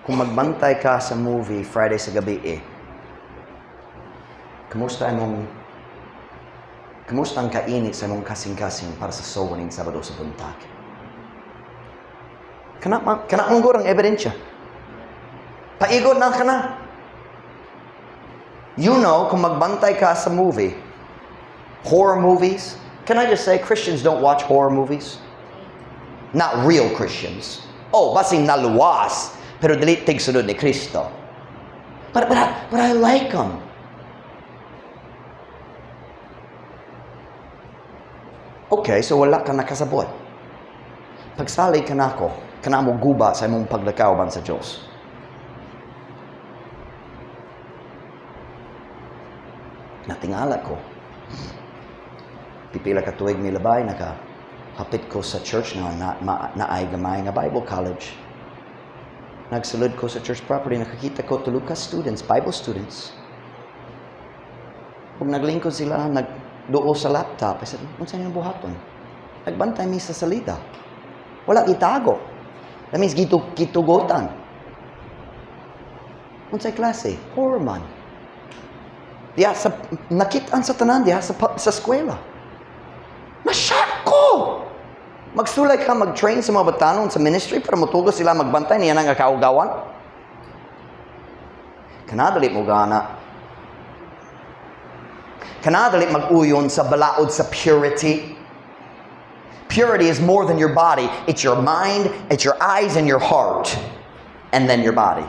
S1: Kung magbantay ka sa movie Friday sa gabi eh, kumusta ang kainit sa imong kasing-kasing para sa sogoning Sabado sa buntag? Kana man ang ebidensya. Paigot na ka na. You know, kung magbantay ka sa movie, horror movies, can I just say Christians don't watch horror movies? Not real Christians. Oh, basin naluwas, pero dili tigsunod ni Kristo. But I like them." Okay, so wala ka nakasabot. Pagsalig ka nako, kana mo guba sa imong paglakaw sa Diyos. Natingala ko. Pipila ka tuig milabay, naka hapit ko sa church nga naay gamay nga Bible college. Nagsulod ko sa church property, nakakita ko tulo ka students, Bible students. Ug naglingkod sila, nagduo sa laptop. I said, "Unsa inyong buhaton?" "Nagbantay mi sa salida." Wala gitago. That means gitugotan. Unsay klase? Horror man. Diya sa nakitaan sa tanan diya sa eskwela. Na-shock ko! Magsulay ka, mag-train sa mga batanon sa ministry para mutugos sila magbantay niya nga kaugawan. Kanadali mo gana. Kanadali mag-uyon sa balaod sa purity. Purity is more than your body. It's your mind, it's your eyes, and your heart. And then your body.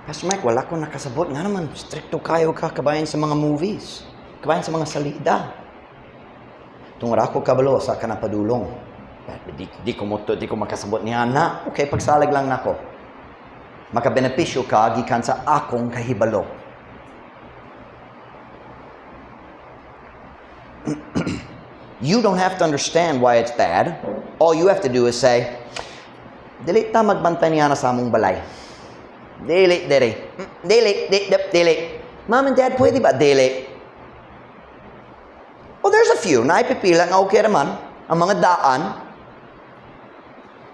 S1: "Pastor Mike, wala ko nakasabot. Nga naman, strikto kayo ka kabahin sa mga movies. Kabahin sa mga salida." Tungod ako kabalo sa ka napadulong. Di ko makasabot niya na. Okay, pagsalig lang nako. Makabenepisyo ka gikan sa akong kahibalo. You don't have to understand why it's bad. All you have to do is say, "Dili ta magbantay niya na sa among balay. Dili, dili. Dili, di, di, dili. Mom and Dad, pwede ba? Dili." Well, there's a few. Naipipila nga okay naman. Ang mga daan.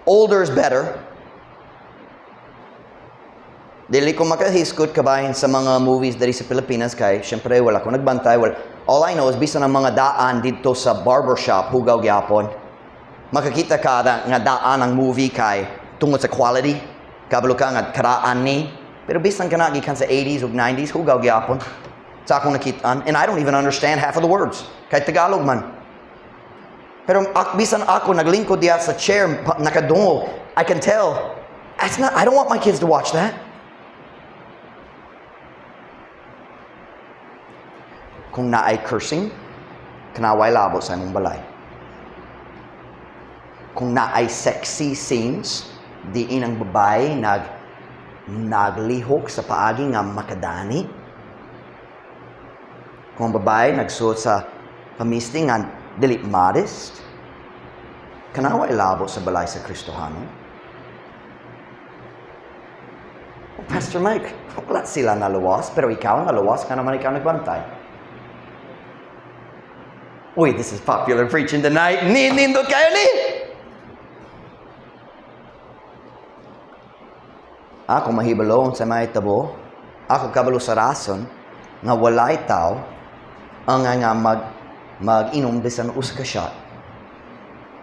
S1: Older is better. Dili ko makahiskot kabahin sa mga movies diri sa Pilipinas kay syempre wala ko nagbantay. Well, all I know is bisan ang mga daan didto sa barbershop hugaw gyapon. Makakita ka na, nga daan ang movie kay tungod sa quality. Kabalo ka nga karaan ni. Pero bisan kana gikan sa 80s ug 90s, hugaw gyapon. Sa akong nakitaan. And I don't even understand half of the words. Kay Tagalog man. Pero bisan ako naglingkod diya sa chair nakadungog, I can tell. That's not, I don't want my kids to watch that. Kung naay cursing, kanaway labo sa imong balay. Kung naay sexy scenes, diin ang babae naglihok sa paagi nga makadani. Kung ang babae nagsuot sa pamisting nga dili modest, kanaway labo sa balay sa Kristohano. Pastor Mike, wala sila naluwas, pero ikaw naluwas, ka naman ikaw nagbantay. Uy, this is popular preaching tonight. Ninindot kayo ni! Ako mahibalo sa mahitabo, ako kabalo sa rason nga walay tao ang nga mag-inom bisan usa ka shot.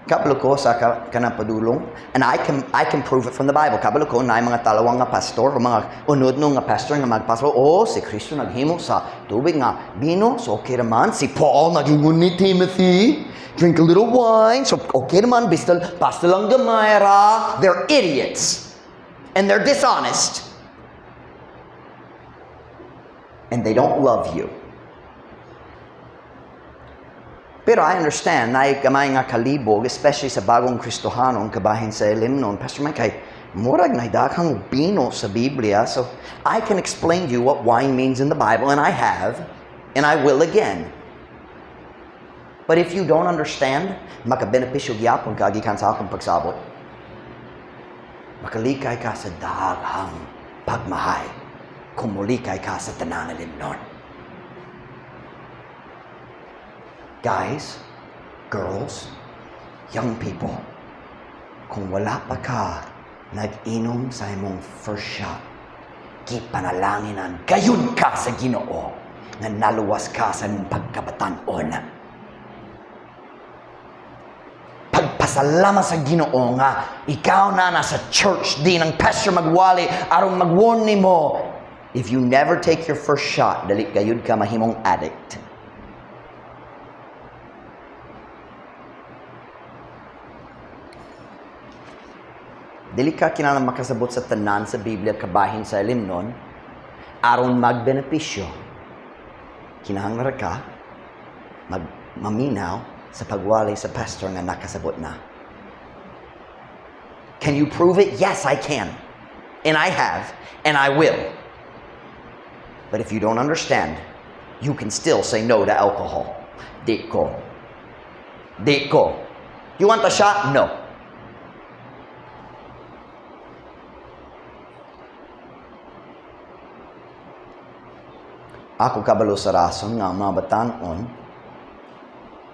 S1: Kabalo ko sa kanang padulong, and I can prove it from the Bible. Kabalo ko na mga talawang nga pastor o mga unod no nga pastor nga magpastor, "Oh, si Kristo naghimo sa tubig nga bino, so okay raman. Si Paul nagingon ni Timothy, drink a little wine, so okay raman, basta, basta lang gamay ra." They're idiots. And they're dishonest. And they don't love you. Pero I understand, na gamay nga kalibog, especially sa bagong Kristohanon, kabahin sa ilimnon. "Pastor Mike, kay murag na daghang bino sa Biblia." So I can explain to you what wine means in the Bible, and I have, and I will again. But if you don't understand, makabenepisyo gyapon ka gikan sa akong pagsabot. Makalikay ka sa daghang pagmahay kung mulikay ka sa tanan ilimnon. Guys, girls, young people, kung wala pa ka nag-inom sa imong first shot, gipanalanginan gayud ka sa Ginoo nga naluwas ka sa imong pagkabatan-on. Pagpasalamat sa Ginoo nga ikaw na nasa church din ang pastor magwali aron mag-warn nimo. If you never take your first shot, dali gayud ka mahimong addict. Dili ka kinahanglan makasabot sa tanan sa Biblia kabahin sa ilimnon aron magbenepisyo. Kinahanglan ra ka maminaw sa pagwali sa pastor nga nakasabot na. Can you prove it? Yes, I can. And I have, and I will. But if you don't understand, you can still say no to alcohol. Di ko. Di ko. You want a shot? No. Ako kabalo sa rason nga ang mga batanon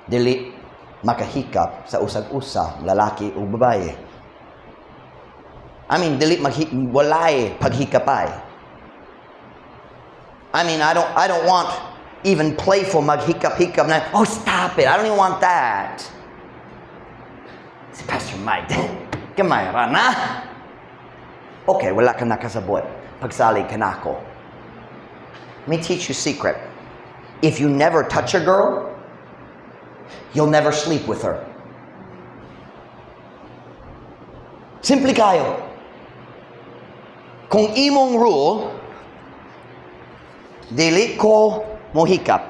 S1: dili makahikap sa usag-usa, lalaki o babae. I mean, dili maghi walay paghikapay. I mean, I don't want even playful maghikap-hikap na, "Oh, stop it. I don't even want that." Si Pastor Mike, gamay ra na. Okay, wala ka nakasabot. Pagsalig ka nako. Let me teach you a secret. If you never touch a girl, you'll never sleep with her. Simple kayo. Kung imong rule, dili ko mohikap.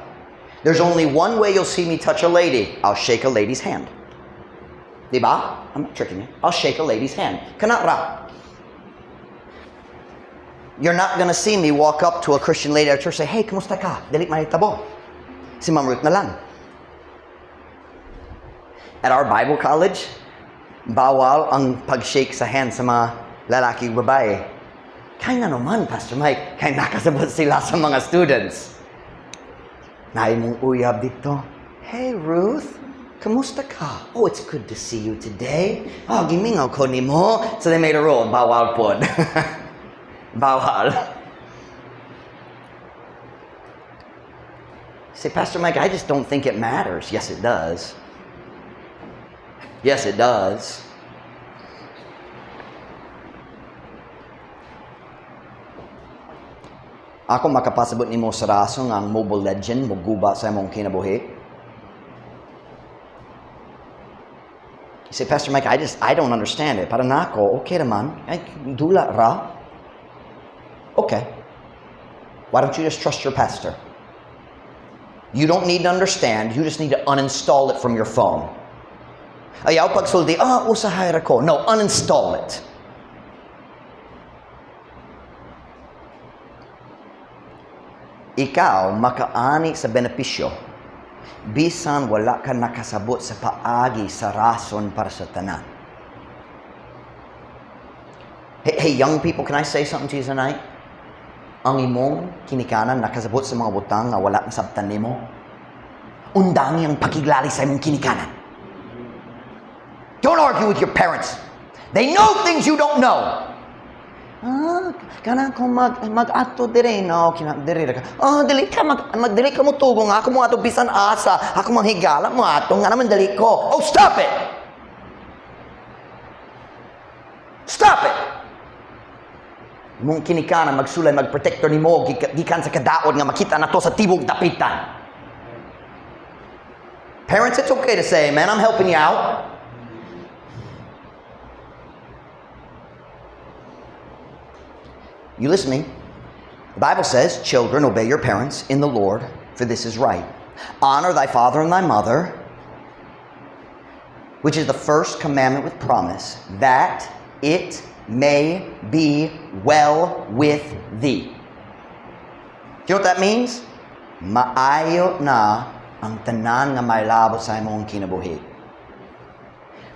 S1: There's only one way you'll see me touch a lady. I'll shake a lady's hand. Diba? I'm not tricking you. I'll shake a lady's hand. Kana ra. You're not gonna see me walk up to a Christian lady at church and say, "Hey, kumusta ka?" Dili mahitabo. Si Ma'am Ruth na lang. At our Bible college, bawal ang pag-shake sa hand sa mga lalaki ug babae. Kaya nga naman, Pastor Mike, kaya nakasabot sila sa mga students. Naay mong uyab dito. "Hey, Ruth, kamusta ka? Oh, it's good to see you today. Oh, gimingaw ko nimo." So they made a rule, bawal pod. Bawal. Say, "Pastor Mike, I just don't think it matters." Yes, it does. Yes, it does. Ako makapasabot nimo sa rason nga ang Mobile Legend moguba sa imong kinabuhi. You say, "Pastor Mike, I don't understand it. Para nako, okay naman. Ay, dula ra." Okay. Why don't you just trust your pastor? You don't need to understand. You just need to uninstall it from your phone. Ayaw pagsulti, "Ah, usahay ra ko." No, uninstall it. Ikaw makaani sa benepisyo bisan wala ka nakasabot sa paagi sa rason para sa tanan. Hey, hey, young people, can I say something to you tonight? Ang imong kinikanan nakasabot sa mga butang nga wala masabtan nimo. Undangi ang pakiglali sa imong kinikanan. Don't argue with your parents. They know things you don't know. Ah, kana ko mag-ato dire, no, kina dire ra ka. Ah, dili ka mag, mag dili ka mo tugong ako mo ato bisan asa. Ako manghigala mo ato nga naman dali ko. Oh, stop it. Stop it. Imong kinikanan magsulay, magprotektor nimo gikan sa kadaot nga makita nato sa tibok dapitan. Parents, it's okay to say, "Man, I'm helping you out." You listening? The Bible says, "Children, obey your parents in the Lord, for this is right. Honor thy father and thy mother, which is the first commandment with promise, that it may be well with thee." Do you know what that means? Maayo na ang tanan nga may labot sa imong kinabuhi.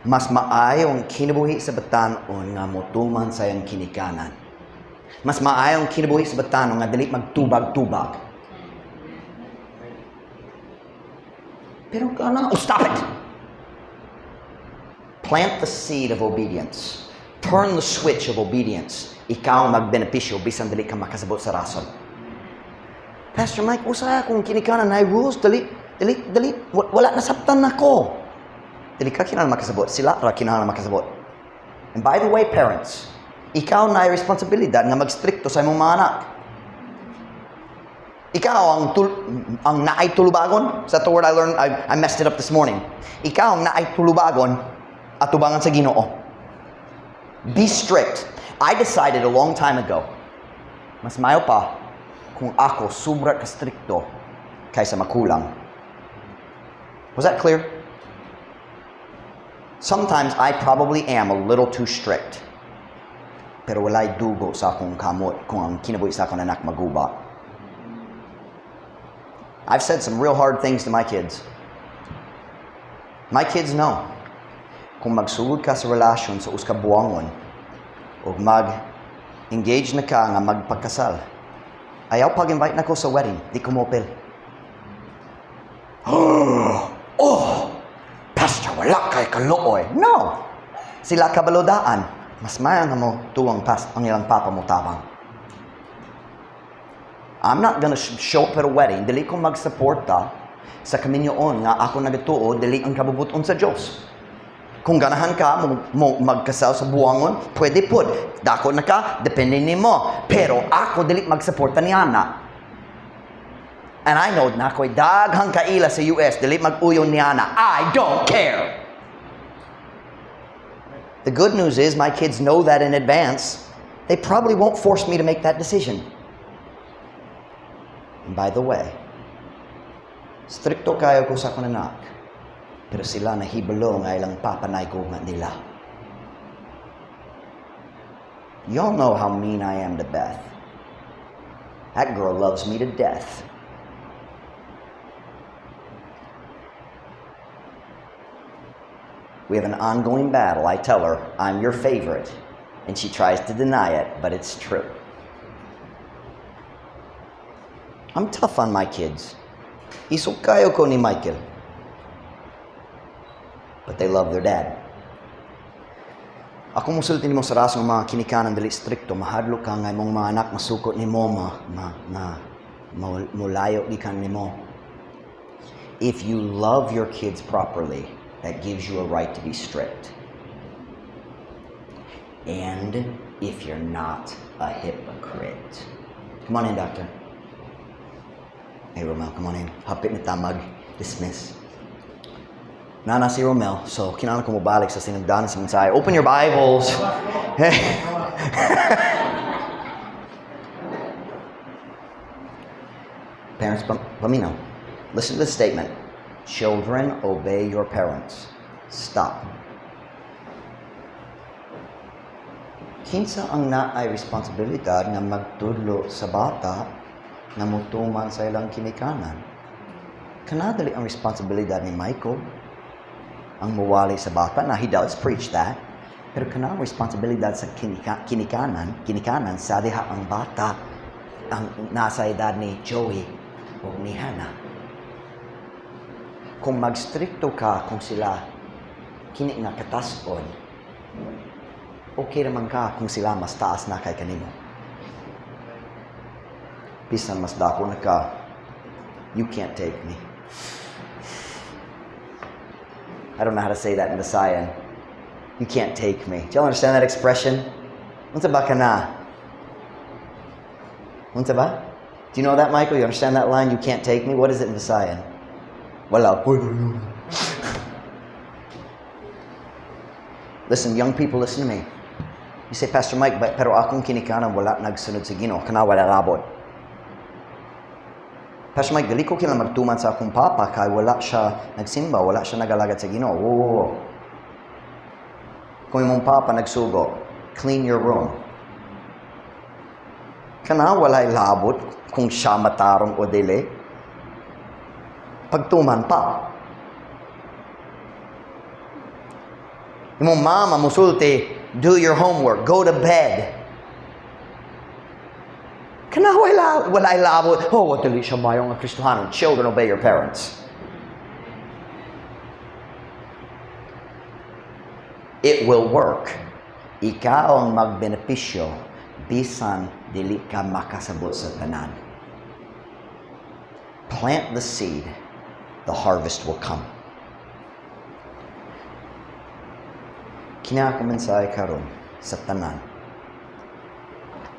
S1: Mas maayo ang kinabuhi sa batan-on nga motuman sa iyang kinikanan. Mas maayo ang kinabuhi sa batan-on nga dili magtubag-tubag. Pero kana, oh, stop it! Plant the seed of obedience. Turn the switch of obedience. Ikaw ang magbenepisyo bisan dili ka makasabot sa rason. "Pastor Mike, usa akong kinikanan na rules, dali, dali, dali, wala nasabtan nako." Dili ka kinahanglan makasabot, sila ra kinahanglan makasabot. And by the way, parents, ikaw na responsibilidad nga magstrikto sa imong mga anak. Ikaw ang naay tulubagon. Is that the word I learned? I messed it up this morning. Ikaw ang naay tulubagon atubangan sa Ginoo. Be strict. I decided a long time ago, mas mayo pa kung ako sobra ka strikto kaysa makulang. Was that clear? Sometimes I probably am a little too strict. Pero walay dugo sa akong kamot kung ang kinabuhi sa akong anak maguba. I've said some real hard things to my kids. My kids know. Kung magsugod ka sa relasyon sa usa ka buwangon o mag-engage na ka nga magpakasal, ayaw pag-invite nako sa wedding, di ko mopil. "Oh, Pastor, wala kay kaluoy." No! Sila kabaludaan. Mas maya nga mo tuwang pas ang ilang papa mo tabang. I'm not gonna show up at a wedding. Dili ko magsuporta sa kaminyoon nga ako nagatuo dili ang kabubuton sa Diyos. Kung ganahan ka mo magkasal sa buwangon, pwede pud. Dako na ka, depende nimo. Pero ako dili magsuporta ni ana. And I know na ako'y daghang kaila sa US, dili mag-uyon ni ana. I don't care. The good news is my kids know that in advance. They probably won't force me to make that decision. And by the way, strikto kayo ko sa akong anak. Pero sila nahibalo nga ilang papa nay gugma nila. Y'all know how mean I am to Beth. That girl loves me to death. We have an ongoing battle. I tell her, "I'm your favorite." And she tries to deny it, but it's true. I'm tough on my kids. Isog kayo ko ni Michael. But they love their dad. Ako musulti nimo sa rason mga kinikanan dili strikto, mahadlok ka nga imong mga anak masukot nimo, mulayo gikan nimo. If you love your kids properly, that gives you a right to be strict. And if you're not a hypocrite. Come on in, doctor. Hey, Romel, come on in. Hapit na ta mag-dismiss. Nana si Romel, so kinahanglan ko mobalik sa sinugdanan sa mensahe. Open your Bibles. Hey. Parents, paminaw. Listen to the statement. "Children, obey your parents." Stop. Kinsa ang naay responsibilidad nga magtudlo sa bata nga mutuman sa ilang kinikanan? Kanadali ang responsibilidad ni Michael ang muwali sa bata na he does preach that. Pero kanang responsibilidad sa kinikanan sa diha ang bata. Ang nasa edad ni Joey o ni Hannah. Kung magstrikto ka kung sila kini nga katason, okay naman ka kung sila mas taas na kay kanimo. Bisan mas dako na ka, you can't take me. I don't know how to say that in Visayan. You can't take me. Do you understand that expression? Unsa ba kana? Unsa ba? Do you know that, Michael? You understand that line? You can't take me? What is it in Visayan? Wala. Listen, young people, listen to me. You say, "Pastor Mike, but, pero akong kinikanan wala nagsunod sa Ginoo. Kana wala labot. Pastor Mike, dili ko kinahanglan magtuman sa akong papa kay wala siya nagsimba, wala siya nagalagad sa Ginoo." Whoa. Kung imong papa nagsugo, "Clean your room." Kana walay labot kung siya matarong o dili. Pagtuman pa. Imong mama musulti, "Do your homework, go to bed." Kana walay labot. "Oh, what dili siya maayo nga Kristohanon." Children, obey your parents. It will work. Ikaw ang magbenepisyo bisan dili ka makasabot sa tanan. Plant the seed, the harvest will come. Kini ako mensahe karon sa tanan.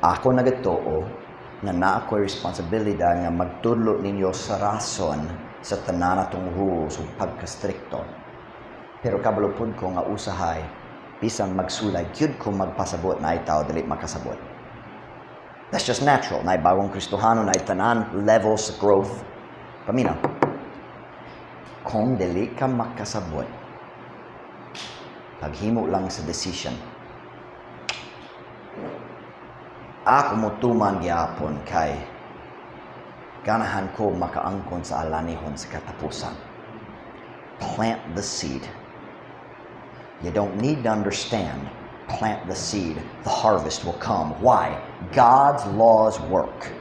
S1: Ako nagatuo nga naa ko'y responsibilidad nga magtudlo ninyo sa rason sa tanan atong rules ug pagkastrikto. Pero kabalo pud ko nga usahay bisan magsulay gyud ko magpasabot na tao dili makasabot. That's just natural. Naay bagong Kristohano, naay tanan levels of growth. Paminaw. Kung dili ka makasabot, paghimo lang sa decision. Ako motuman gyapon kay ganahan ko makaangkon sa alanihon sa katapusan. Plant the seed. You don't need to understand. Plant the seed. The harvest will come. Why? God's laws work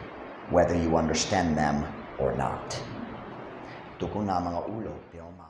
S1: whether you understand them or not. Tuko na mga ulo, pirma.